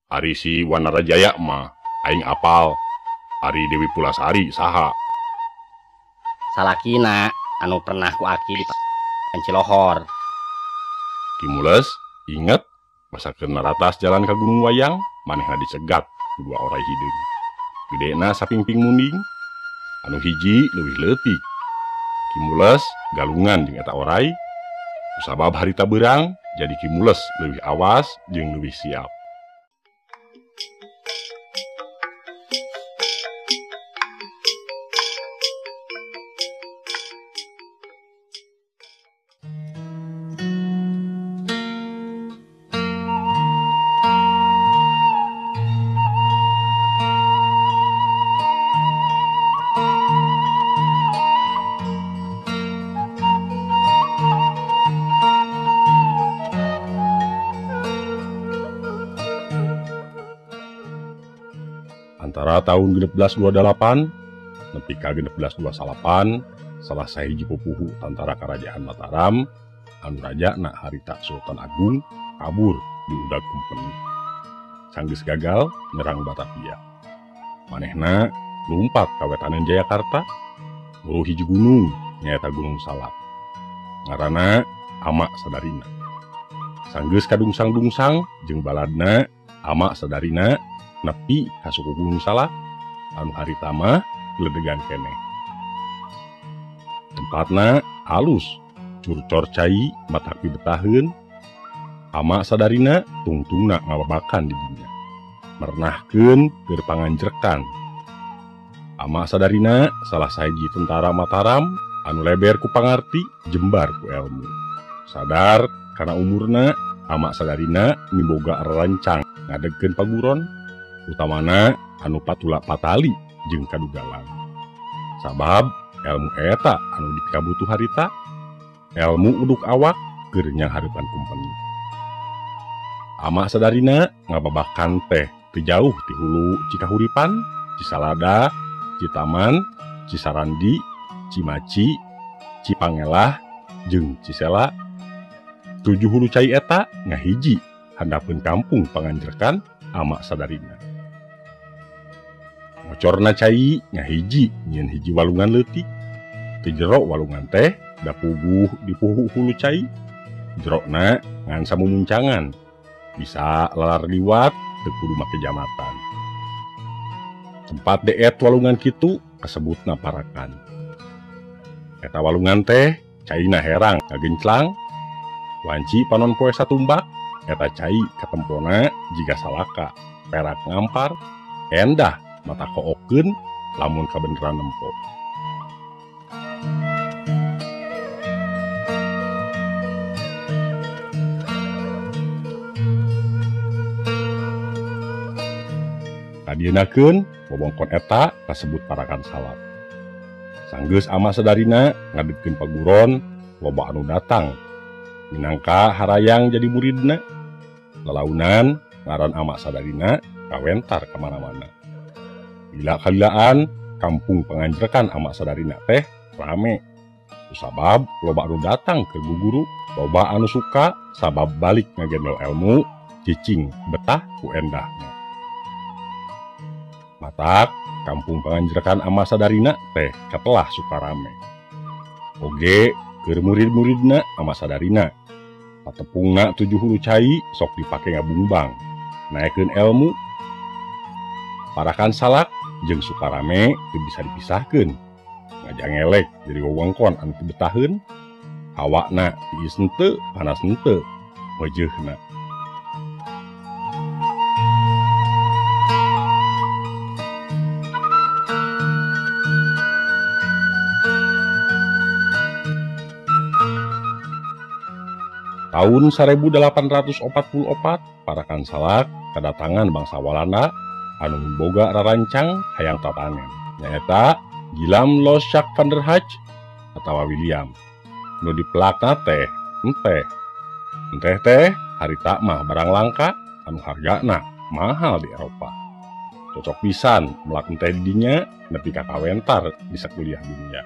Ari si Wanarajaya mah aing apal. Ari Dewi Pulasari saha? Salakina anu pernah ku aki di Cilohor. Ki Mules inget masa keur naratas jalan ka Gunung Wayang manehna dicegat ku dua orai hideung. Gedena sapingping munding, anu hiji leuwih leutik. Ki Mules galungan jeung eta orai. Kusabab harita beurang jadi Ki Mules leuwih awas jeung leuwih siap. Antara tahun 1628 nepi ka 1629 salah sahiji pupuhu tantara Kerajaan Mataram anu rajana harita Sultan Agung kabur diudag kumpeni. Sanggeus gagal nyerang Batavia. Manehna lumpat ka wetanan Jayakarta, nguru hiji gunung nyaeta Gunung Salak. Ngaranna Ama Sadarina. Sanggeus kadungsang-dungsang jeung baladna Ama Sadarina nepi ka suku Gunung Salak anu harita mah geledegan keneh. Tempatna halus, curcor cai matak pibetaheun. Ama Sadarina tungtungna ngababakan di dinya. Merenahkeun keur panganjrekan. Ama Sadarina salah sahiji tentara Mataram anu leber ku pangarti, jembar ku elmu. Sadar kana umurna, Ama Sadarina miboga rancang ngadegkeun paguron, utamana anu patula patali jeung kadugalan. Sabab elmu eta anu dikabutuh harita, elmu uduk awak keur nyanghareupan kumpeni. Ama Sadarina ngababakan teh teu jauh ti hulu Cikahuripan, Cisalada, Citaman, Cisarandi, Cimaci, Cipangelah, jeung Cisela. Tujuh hulu cai eta ngahiji handapeun kampung Panganjrekan Ama Sadarina. Ngocorna cai ngahiji nyieun hiji walungan leutik. Teu jero walungan teh da puguh dipuhu hulu cai. Jerokna ngan samumuncangan. Bisa lalar liwat teu kudu make jamatan. Tempat deet walungan kitu kasebutna parakan. Eta walungan teh caina herang kagenclang. Wanci panon poe satumbak eta cai katempona jiga salaka, perak ngampar, endah mata kookeun lamun kabeneran nempo. Kadienakeun wewengkon eta kasebut Parakan Salak. Sanggeus Ama Sadarina ngadegkeun paguron, loba anu datang minangka harayang jadi muridna. Lalaunan ngaran Ama Sadarina kawentar ka mana-mana. Lila kalilaan kampung Panganjrekan Ama Sadarina teh rame. Kusabab loba anu datang ke guru, loba anu suka sabab balik ngagendol elmu, cicing betah ku endahna. Matak kampung Panganjrekan Ama Sadarina teh katelah suka rame. Oge keur murid-muridna Ama Sadarina. Patepungna tujuh hulu cai sok dipake ngabungbang, naekeun elmu. Parakan Salak jeung Sukarame teu bisa dipisahkeun. Ngajangelek jadi wewengkon anu teu betaheun. Awakna tiis henteu, panas henteu, wejeuhna. Tahun 1844 Parakan Salak kedatangan bangsa Walanda anu boga rarancang hayang tatanen, nyaeta Gilam Loshak van der Haj atawa William. Nu dipelakna teh enteh. Enteh teh harita mah barang langka anu hargana mahal di Eropa. Cocok pisan melak enteh di dinya nepi ka kawentar di sakuliah dunia.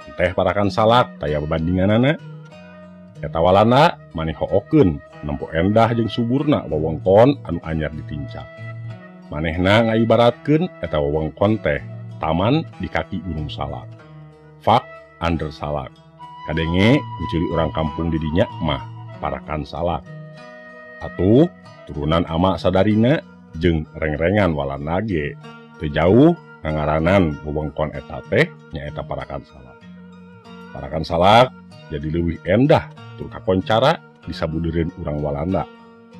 Enteh Parakan Salak taya bebandinganana. Eta Walanda maneh hookeun nempo endah jeung suburna wewengkon anu anyar ditincak. Manehna ngaibaratkeun eta wewengkon teh taman di kaki Gunung Salak. Fak under Salak. Kadenge ku ceuli urang kampung di dinya mah Parakan Salak. Atuh turunan ama sadarina jeung rengrengan Walanda ge teu jauh ngangaranan wewengkon eta teh nyaeta Parakan Salak. Parakan Salak jadi leuwih endah tur kakoncara disabudeureun urang Walanda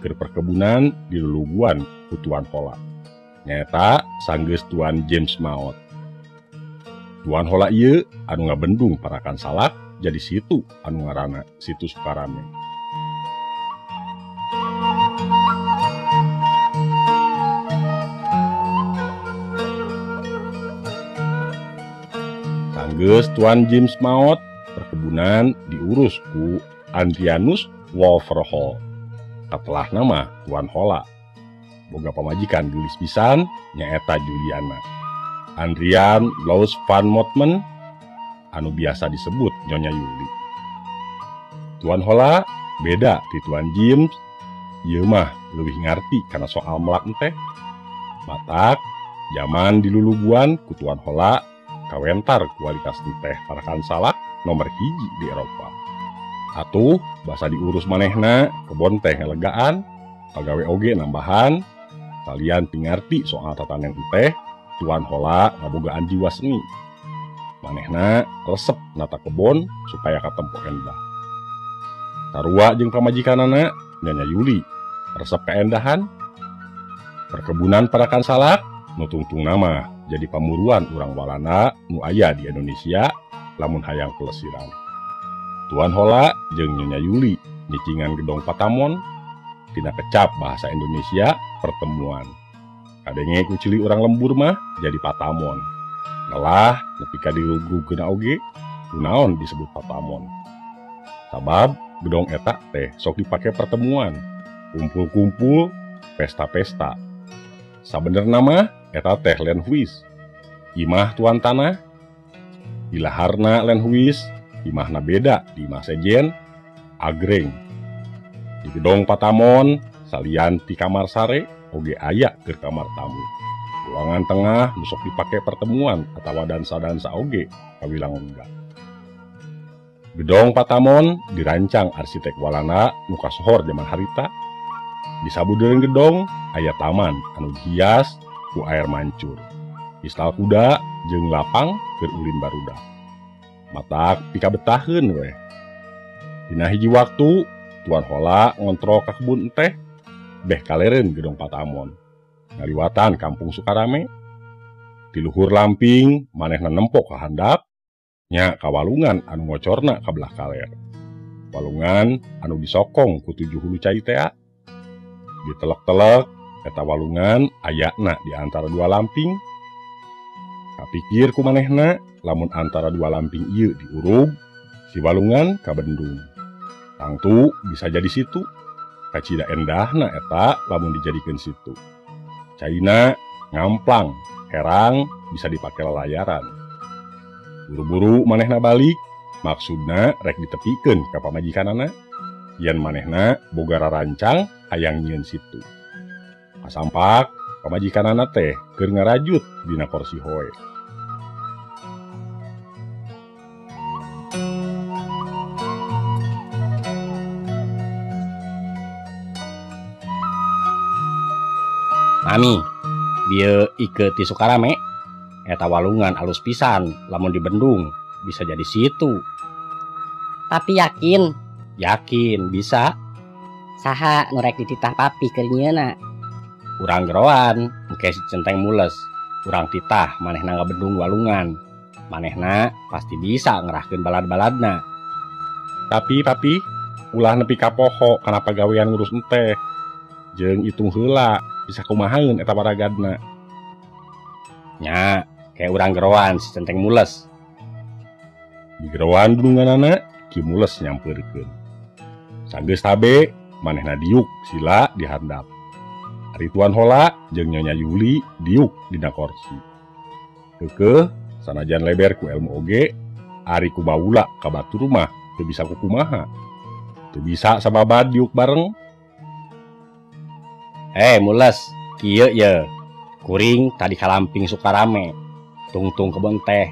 keur perkebunan di luluguan ku Tuan Hola. Nyaeta sanggeus Tuan James maot. Tuan Hola ieu anu ngabendung Parakan Salak jadi situ anu ngaranna Situ Sukarame. Sanggeus Tuan James maot, perkebunan diurus ku Andrianus Wolverhol. Katelah nama Tuan Hola. Boga pamajikan geulis pisan nyaeta Juliana. Andrian Louis van Motman anu biasa disebut Nyonya Yuli. Tuan Hola beda ti Tuan James, ieu mah leuwih ngarti kana soal melak teh. Matak zaman diluluguan ku Tuan Hola kawentar kualitas teh Parakan Salak nomor 1 di Eropa. Atuh basa diurus manehna kebon teh ngelegaan, pagawe oge nambahan, salian tingarti soal tatanen teh, Tuan Hola ngabogaan jiwa seni. Manehna resep nata kebon supaya katempo endah. Sarua jeung pamajikanana Nyonya Yuli resep kaendahan. Perkebunan Parakan Salak nu tungtungna mah jadi pamuruan urang Walanda nu aya di Indonesia lamun hayang pelesiran. Tuan Hola jeung Nyonya Yuli nyicingan gedong Patamon tina kecap bahasa Indonesia pertemuan. Kadenge ku ceuli urang lembur mah jadi Patamon. Ngelah nepi ka dirugugeuna oge kunaon disebut Patamon. Sabab gedong eta teh sok dipake pertemuan, kumpul-kumpul, pesta-pesta. Sabenerna mah eta teh Lenhuis. Imah tuan tanah, ilaharna Lenhuis, imahna beda di imah sejen, agreng. Di gedong Patamon, salian ti kamar sare, oge aya keur kamar tamu. Ruangan tengah nu sok dipake pertemuan atawa dansa-dansa oge kawilang lega. Gedong Patamon dirancang arsitek Walanda nu kasohor jaman harita. Di sabudeureun gedong aya taman anu dihias ku air mancur. Istal kuda jeung lapang keur ulin barudak. Matak pikabetaheun weh. Dina hiji waktu Tuan Hola ngontrol ka kebun teh beh kalereun gedong Patamon. Ngaliwatan kampung Sukarame. Di luhur lamping manehna nempok ka handap nya kawalungan anu ngocorna ka belah kaler. Walungan anu disokong ku 7 hulu cai tea. Ditelek-telek eta walungan ayana di antara 2 lamping. Kapikir ku manehna lamun antara 2 lamping ieu diurug si walungan kabendung. Tangtu bisa jadi situ. Kacida endahna eta lamun dijadikeun situ. Caina ngamplang, herang bisa dipake lalayaran. Buru-buru manehna balik, maksudna rek ditepikeun ka pamajikanana. Yen manehna boga rarancang hayang nyieun situ. Kasampak pamajikanana teh keur ngarajut dina kursi hoe. Mami, bieu ike ti Sukarame, eta walungan alus pisan lamun dibendung bisa jadi situ. Papi yakin? Yakin bisa. Saha nu rek dititah papi keur nyieuna? Urang geroan, engke si centeng mules. Urang titah manehna ngabendung walungan. Manehna pasti bisa ngerahkeun balad-baladna. Tapi papi, ulah nepi ka poho kana pagawean ngurus enteh. Jeung itung heula bisa kumahaeun eta paragadna. Nya, kayak urang geroan si centeng mules. Di geroan dununganana Ki Mules nyampeurkeun. Sanggeus tabe manehna diuk sila di handap. Ari Tuan Hola jeung Nyonya Yuli diuk dina korsi. Keukeuh sanajan leber ku ilmu oge, ari ku baula ka batur mah teu bisa kukumaha. Teu bisa sababad diuk bareng. Mules, kieu ye. Kuring tadi kalamping Sukarame. Tungtung kebon teh.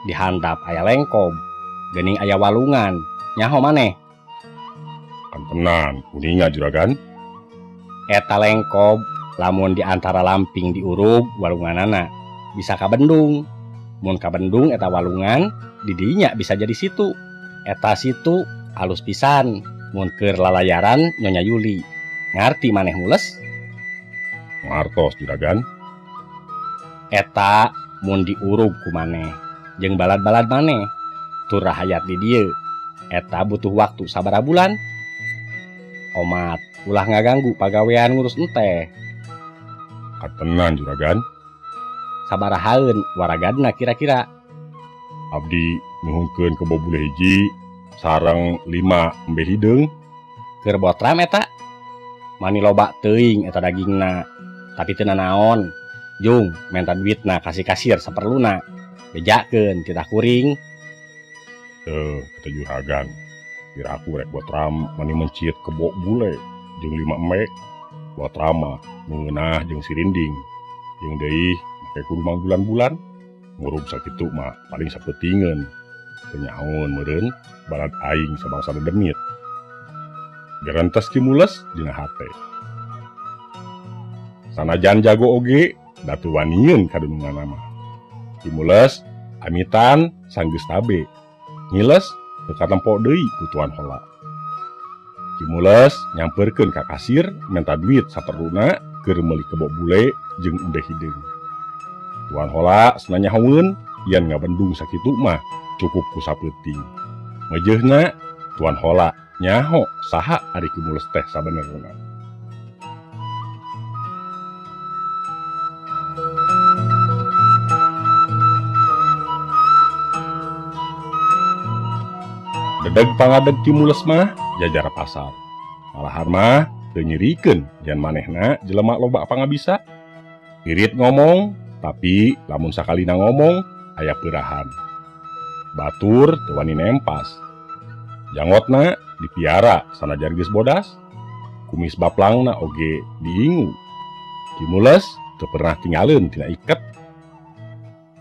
Dihandap aya lengkob, geuning aya walungan. Nyaho maneh? Kantenan, uninga juragan. Eta lengkob lamun di antara lamping diurug walunganana bisa kabendung. Mun kabendung eta walungan didinya bisa jadi situ. Eta situ alus pisan mun keur lalayaran Nyonya Yuli. Ngarti maneh mules? Ngartos juragan. Eta mun diurug ku maneh jeung balad-balad maneh tur rahayat di dieu. Eta butuh waktu sabaraha bulan. Omat ulah ngaganggu pagawean ngurus enteh. Katenan juragan. Sabarahaeun waragadna kira-kira? Abdi nuhunkeun kebo bule hiji sareng 5 embe hideung. Keur botram eta? Mani loba teuing eta dagingna. Tapi teu nanaon. Jung menta duitna kasih kasir saperluna. Bejakeun titah kuring. Eta juragan. Kira aku rek botram mani mencit kebo bule jeung 5 embe. Botram mah ngeunah jeung sirinding. Jeung deui make kudu mangbulan-bulan. Ngurug sakitu mah paling sapeutingeun. Teu nyahoeun meureun balad aing sabangsa dedemit. Gerentes Ki Mules dina hate. Sanajan jago oge da teu wanieun kadununganna mah. Ki Mules amitan sanggeus tabe. Ngiles teu katempo deui ku Tuan Hola. Ki Mules nyamperkeun ka kasir menta duit saperluna keur meuli kebo bule jeung embe hideung. Tuan Hola senanyahoeun yen ngabendung sakitu mah cukup ku sapeuting. Meujeuhna Tuan Hola nyaho saha ari Ki Mules teh sabenerna. Dedeg pangadeg Ki Mules mah jajar pasar. Malahan mah teu nyirikeun yen manehna jelema loba pangabisa. Irit ngomong, tapi lamun sakalina ngomong aya peurahan. Batur teu wani nempas. Jangotna dipiara sanajan geus bodas. Kumis baplangna oge diingu. Ki Mules teu pernah tinggaleun tina iket.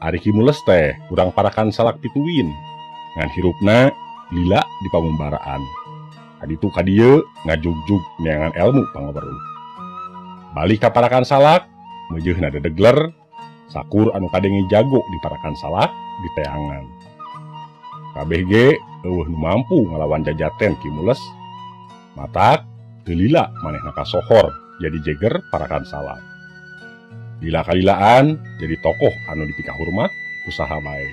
Ari Ki Mules teh urang Parakan Salak pituin. Ngan hirupna lila di pangumbaraan. Kaditu kadieu ngajugjug neangan ilmu pangaweruh. Balik ka Parakan Salak, meujeuhna dedegler, sakur anu kadenge jago di Parakan Salak diteangan. Kabeh ge eueuh nu mampu ngalawan jajaten Ki Mules. Matak teu lila manehna kasohor jadi jeger Parakan Salak. Lila kalilaan jadi tokoh anu dipikahurmat ku saha bae.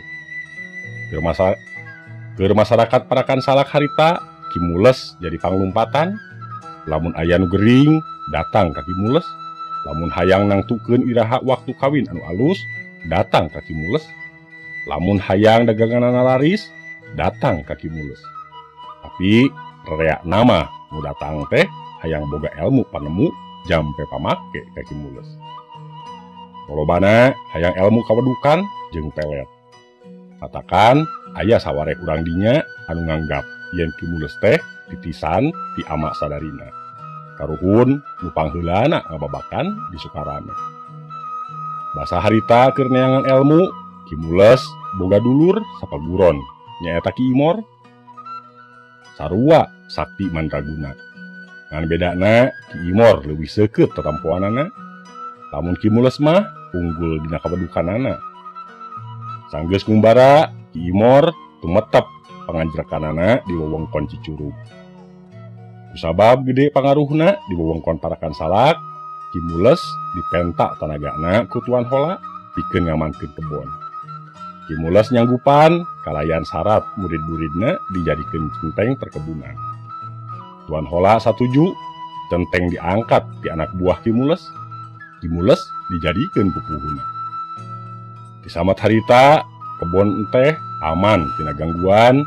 Keur masyarakat Parakan Salak harita Ki Mules jadi panglumpatan. Lamun aya nu gering datang ka Ki Mules. Lamun hayang nangtukeun iraha waktu kawin anu alus datang ka Ki Mules. Lamun hayang daganganana laris datang ka Ki Mules. Tapi reak nama nu datang teh hayang boga ilmu panemu jampe pamake ka Ki Mules. Lolobana hayang ilmu kawedukan jeung pelet. Katakan aya saware urang dinya anu nganggap yen Ki Mules teh titisan ti ama sadarina. Karuhun nu pangheulana ngababakan di Sukarame. Basa harita keur neangan ilmu, Ki Mules boga dulur sapaguron nyaeta Ki Imor. Sarua sakti mandraguna. Ngan bedana Ki Imor leuwih seukeut tatampoanana. Lamun Ki Mules mah unggul dina kawedukanana. Sanggeus ngumbara, Ki Imor tumetep panganjrekanana di wewengkon Cicurug. Kusabab gede pangaruhna di wewengkon Parakan Salak, Ki Mules dipenta tanagana ku Tuan Hola pikeun ngamankeun kebon. Ki Mules nyanggupan kalayan syarat murid-muridna dijadikeun centeng perkebunan. Tuan Hola satuju, centeng diangkat di anak buah Ki Mules. Ki Mules dijadikeun pupuhuna. Disamat harita kebon enteh aman tina gangguan.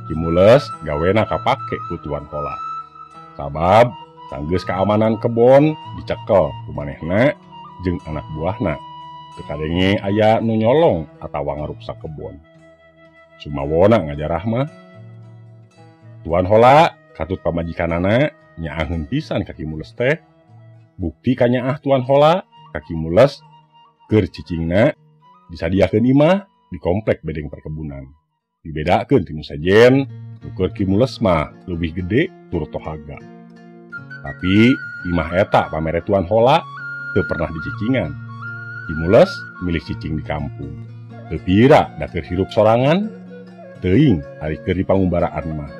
Ki Mules gawena kapake ku Tuan Hola. Sabab sanggeus keamanan kebon dicekel ku manehna jeung anak buahna. Teu kadenge aya nu nyolong atawa ngaruksak kebon. Sumawona ngajarah mah. Tuan Hola Katut pamajikanana nyaaheun pisan ka Ki Mules teh. Bukti kanyaah Tuan Hola ka Ki Mules keur cicingna disadiakeun imah di komplek bedeng perkebunan. Dibedakeun ti nu sejen, nu keur Ki Mules mah leuwih gede tur tohaga. Tapi imah eta pamere Tuan Hola teu pernah dicicingan. Ki Mules milih cicing di kampung. Teu pira da keur hirup sorangan, teuing ari keur di pangumbaraan mah.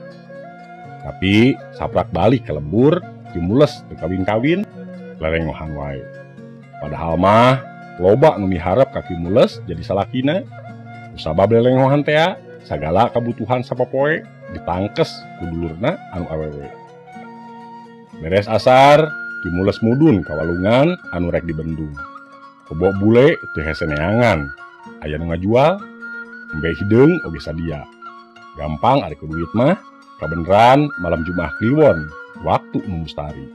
Tapi saprak balik ke lembur, Ki Mules teu kawin-kawin, lelengohan wae. Padahal mah loba nu miharep ka Ki Mules jadi salakina. Kusabab lelengohan tea, sagala kabutuhan sapopoe ditangkes ku dulurna anu awewe. Beres asar, Ki Mules mudun ka walungan anu rek dibendung. Kebo bule teu hese neangan, aya nu ngajual, embe hideung oge sadia. Gampang ari ku duit mah. Kabeneran malam Jumaah Kliwon waktu nu mustari.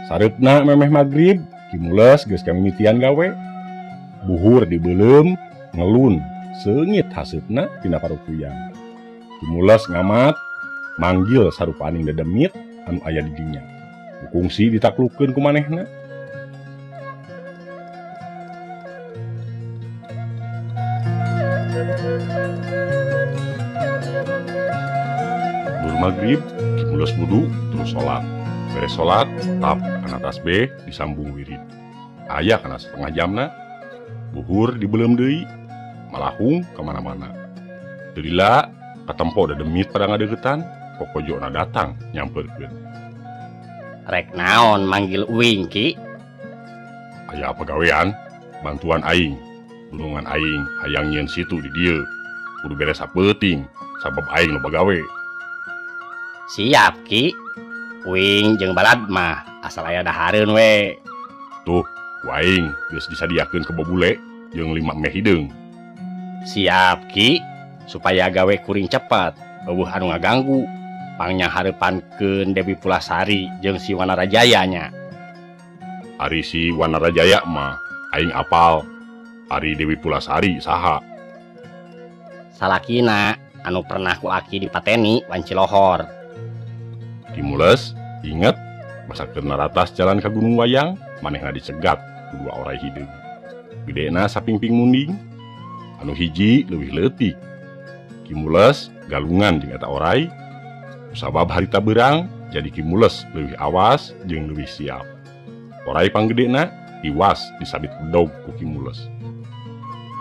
Sareupna memeh magrib, Ki Mules geus kamimitian gawe. Buhur dibeuleum, ngelun, seungit haseupna tina parukuyang. Ki Mules ngamat, manggil sarupaning dedemit anu aya di dinya. Kungsi ditaklukeun ku manehna. Maghrib, Ki Mules wudu terus salat. Beres salat, tap kana tasbih disambung wirid. Aya kana setengah jamna, buhur dibeuleum deui, malahung ka mana-mana. Teu lila katempo dedemit pada ngadeuketan, kokojona datang nyamperkeun. Rek naon manggil uing Ki? Aya pagawean, bantuan aing. Gunungan aing hayang nyieun situ di dieu. Kudu beres sapeuting, sabab aing loba gawe. Siap Ki, uing jeung balad mah asal aya dahareun we. Tuh, ku aing geus disadiakeun kebo bule jeung 5 meh hideung. Siap Ki, supaya gawe kuring cepat, eueuh anu ngaganggu. Pangnyahareupankeun Dewi Pulasari jeung si Wanarajaya nya. Ari si Wanarajaya mah aing apal. Ari Dewi Pulasari saha? Salakina anu pernah ku aki dipateni wanci lohor. Ki Mules inget masa keur naratas jalan ka Gunung Wayang manehna dicegat ku dua orai hideung. Gedena sapingping munding, anu hiji leuwih leutik. Ki Mules galungan jeung eta orai. Sabab harita beurang jadi Ki Mules leuwih awas jeung leuwih siap. Orai panggedena tiwas disabit bedog ku Ki Mules.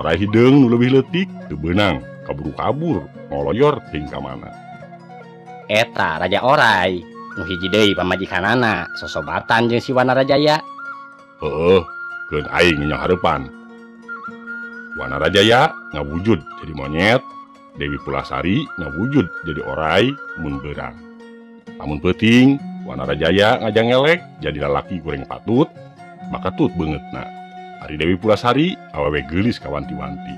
Orai hideung nu leuwih leutik teu beunang kaburu kabur ngoloyor ting ka mana. Eta Raja Orai nu hiji deui pamajikanana sosobatan jeung si Wanarajaya. Heueuh, keun aing nyahareupan. Wanarajaya ngawujud jadi monyet, Dewi Pulasari ngawujud jadi orai mun beurang. Lamun peuting, Wanarajaya ngajangelek jadi lalaki goreng patut, maka tut beungeutna. Ari Dewi Pulasari awewe geulis kawanti-wanti.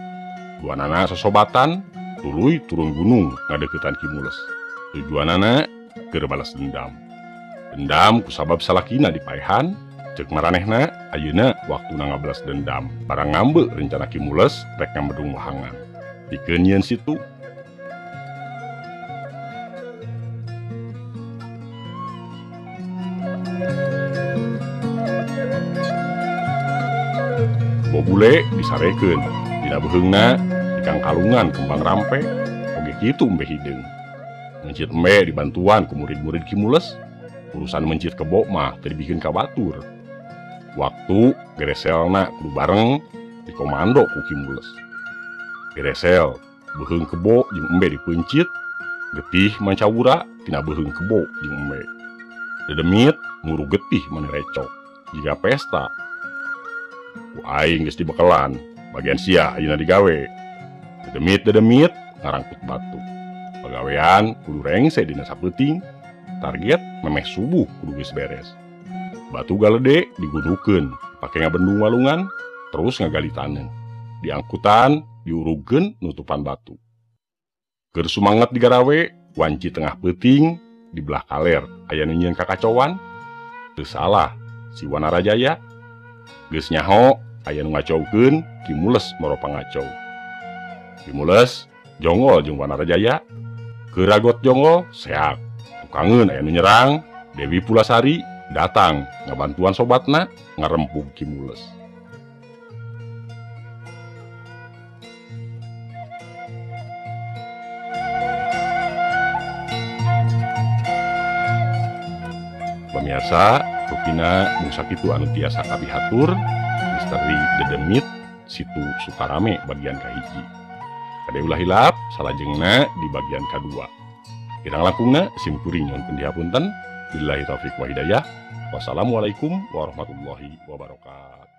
Duanana sosobatan tuluy turun gunung ngadeuketan Ki Mules. Tujuanana keur balas dendam. Dendam kusabab salakina dipaehan, ceuk maranehna ayeuna waktuna ngabalas dendam. Barang ngambe rencana Ki Mules rek ngamedung wahangan. Pikeun nyieun situ. Kebo bule disarekeun, dina beuheungna dikangkalungan kembang rampe, oge kitu embe hideung. Mencit embe dibantuan ku murid-murid Ki Mules, urusan mencit kebo mah teu dibikeun ka batur. Waktu gereselna kudu bareng dikomando ku Ki Mules. Geresel, beuheung kebo jeung embe dipeuncit, getih mancawura tina beuheung kebo jeung embe. Dedemit nguru getih mani recok, jiga pesta. Ku aing geus dibekelan, bagian sia ayeuna digawe. Dedemit-dedemit ngarangkut batu. Pagawean kudu rengse dina sapeuting, target memeh subuh kudu geus beres. Batu galede digunukeun, pake ngabendung walungan, terus ngagali taneuh. Diangkutan, diurugeun nutupan batu. Keur sumanget digarawe, wanci tengah peuting di belah kaler aya nu nyieun kakacauan. Teu salah si Wanarajaya. Geus nyaho aya nu ngacaukeun, Ki Mules moro pangacau. Ki Mules jongol jeung Wanarajaya. Keragot jonggol seak. Tukangeun aya nu nyerang, Dewi Pulasari datang ngabantuan sobatna ngarempug Ki Mules. Pemirsa, rupina mung sakitu anu tiasa kapihatur misteri dedemit Situ Sukarame bagian kahiji. Kade ulah hilap salajengna di bagian kadua. Kirang langkungna sim kuring nyuhunkeun dihapunten. Billahi taufik wa hidayah. Wassalamualaikum warahmatullahi wabarakatuh.